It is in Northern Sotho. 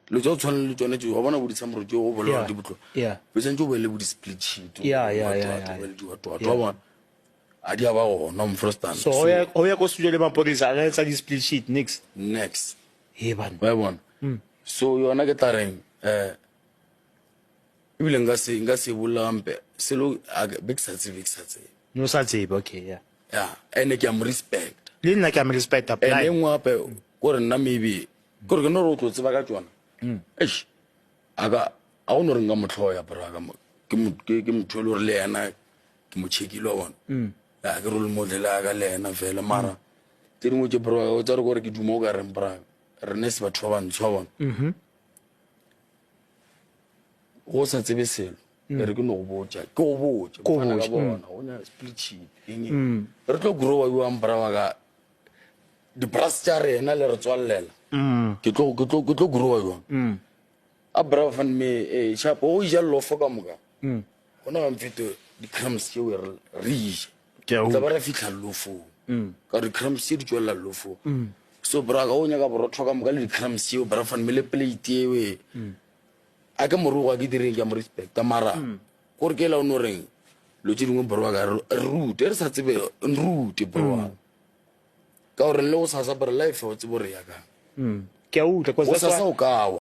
Dilo tša go tshwana le tšone tšeo, wa bona bo disamoro tšeo go bolela Yeah. di bohlokwa. Yeah. Be tshwanetse o be le bo di-split sheet. Yeah, yeah, yeah, yeah, O be le di-what-what, Yeah. wa bona. A di a ba gona, mfrostan. So go ya go ya ko studio le mapodisa a etsa di-split sheet nix. Next. He banna. Wa e bona? So yona ke tla reng eh ebile nka se nka se bolela gampe selo a ke- be ke sa tsebe ke sa tsebe. No sa tsebe, okay, yeah. Yeah, ene ke a mo respect. Le nna ke a mo respecta Ene e blind. nngwe gape kore nna maybe kore ke no re o tlo tseba ka tsona. Eish. A ka a go no re nka mo hloya bra ka mo ke mo ke ke motho e le gore le yena ke mo checkile wa bona. Ya ke role model ya ka le yena fela mara tse dingwe tše bra o tsare gore ke duma o ka reng bra re ne se batho ba bantsho wa bona. Go sa tsebe selo e re ke no go botša ke go botša Ko fana ka botša, bona go nya split sheet eng eng. Re tlo growa jwang bra wa ka di-brass tša rena le re tswallela ke tlo ke tlo ke tlo growa jwang a bra fan me eh sharp o ja lofo ka moka gona ga mfeto di-crumbs tšeo re re je Ke a tla ba re fitlha lofong ka gore di-crumbs tše di tswelela lofong so bra ka o nyaka borotho ka moka le di-crumbs tšeo bra fan me le plate eo e. A ke morogo a ke direng ke a mo respecta mara kore ke la o no reng lo tše dingwe bro wa ka re rute re sa tsebe nrute bro wa ka gore le go sasa bro life o tsebe gore ya kang Ke a utlwa, 'cause go that's sasa why o ka wa.